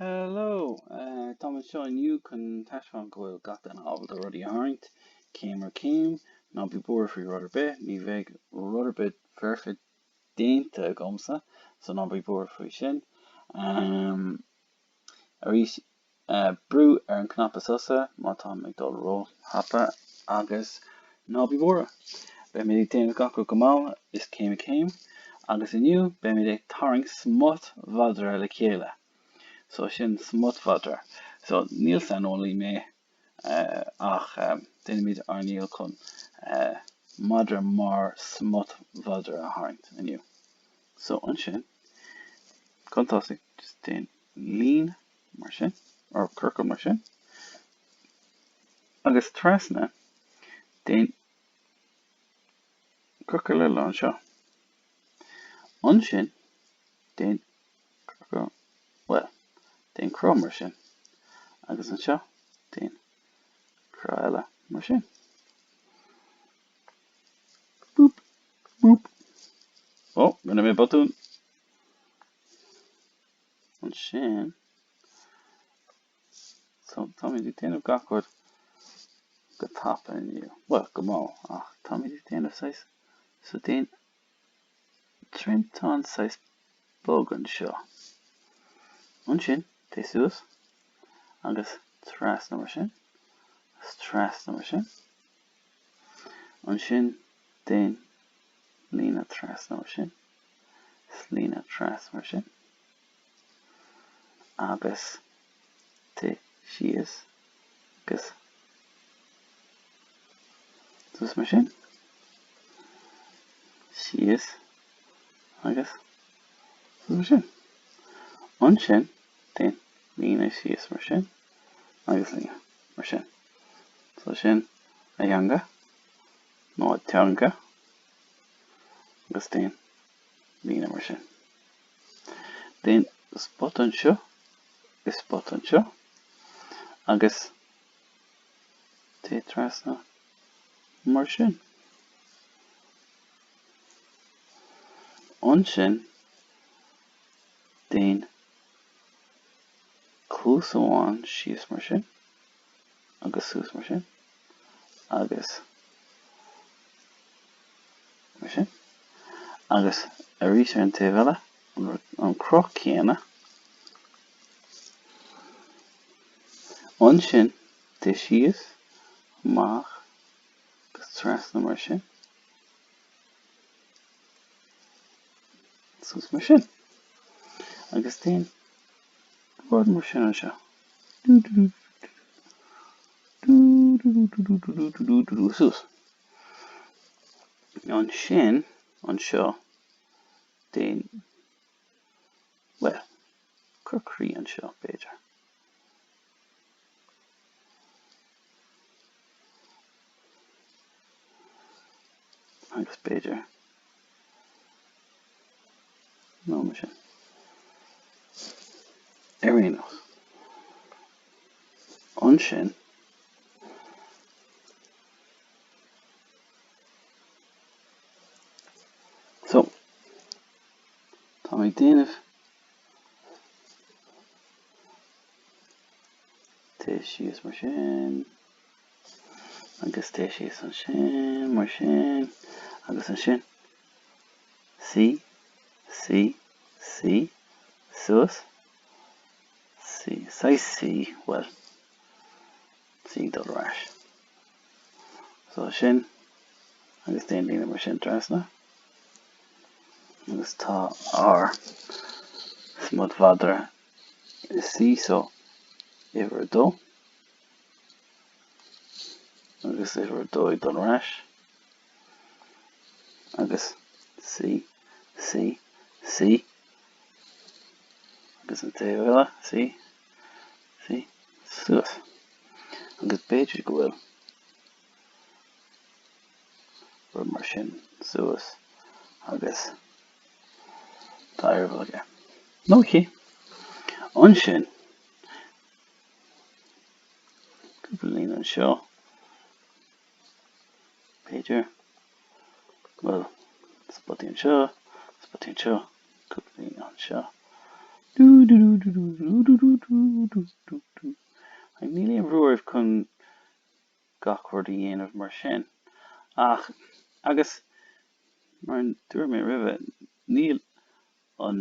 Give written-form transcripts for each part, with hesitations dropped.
Hello! Táim anseo inniu chun taispeáint go bhfuil gach duine ábalta rudaí a tharraingt, céim ar chéim. Ná bí buartha faoi rud ar bith, ní bheidh rud ar bith foirfe déanta agamsa, so ná bí buartha faoi sin. Arís, Brú ar an cnaipe sosa má táim ag dul ró-thapa agus ná bí buartha! Beimid ag déanamh gach rud go mall is céim ar chéim agus inniu beimid ag tarraingt smut mhadra le chéile. So sin smut mhadra. So níl saineolaí mé ach déanfaimid ár ndícheall chun madra mar smut mhadra a tharraingt inniu. So ansin, chun tosaigh, just déan líne mar sin, or ciorcal mar sin, agus trasna, déan ciorcal eile anseo. Ansin, déan ciorcal, bhuel, déan cruth mar sin, agus anseo, déan cruth eile mar sin. Boop, boop. Oh, rinne mé botún. Ansin, so táimid ag déanamh gach rud go tapa inniu. Bhuel, go mall, ach táimid ag déanamh saghas, so déan triantán saghas bog anseo. Ansin, téigh suas agus trasna mar sin, agus trasna mar sin. Ansin, déan líne trasna mar sin. is líne trasna mar sin agus téigh síos agus suas mar sin, síos agus suas mar sin. Ansin déan líne síos mar sin agus líne mar sin. So sin a theanga nó a teanga agus déan líne mar sin. Déan spota anseo is spota anseo agus téigh trasna mar sin. Ansin déan cluas amháin síos mar sin agus suas mar sin agus mar sin. Agus arís ar an taobh eile, an cruth céanna. Ansin, téigh síos, amach agus trasna mar sin. Suas mar sin. Agus déan rud mar sin anseo. Suas. Ansin, anseo, déan, bhuel, cuir croí anseo, b'fhéidir. Agus b'fhéidir, nó mar sin. Ar aon nós. Ansin, So, táim ag déanamh téigh síos mar sin, agus téigh síos ansin mar sin, agus ansin C, C, C, suas, C, saghas C, bhuel, C dul ar ais. So sin, agus déan líne mar sin trasna. Agus tá ár smut mhadra i C, so uimhir a dó. Agus uimhir a dó ag dul ar ais. Agus C, C, C. Agus an taobh eile, C, C, suas. Agus b'fhéidir go bhfuil rud mar sin suas agus tá eireaball aige. Nó aici. Ansin, cúpla líne anseo, b'fhéidir, bhuel, spotaí anseo, spotaí anseo, cúpla líne anseo. Dú-dú-dú-dú-dú-dú-dú-dú-dú-dú. Níl aon bhrú oraibh chun gach rud a dhéanamh mar sin. Ach, agus mar a dúirt mé roimhe, níl an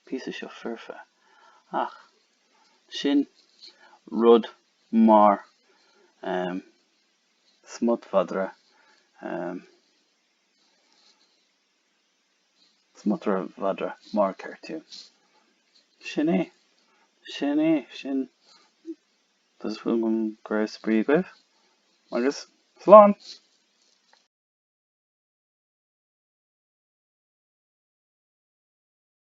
píosa seo foirfe. Ach sin rud mar smut mhadra, smut mhadra mar cartoon. Sin é. Sin é. Sin. Tá súil agam go raibh spraoi agaibh. Agus slán!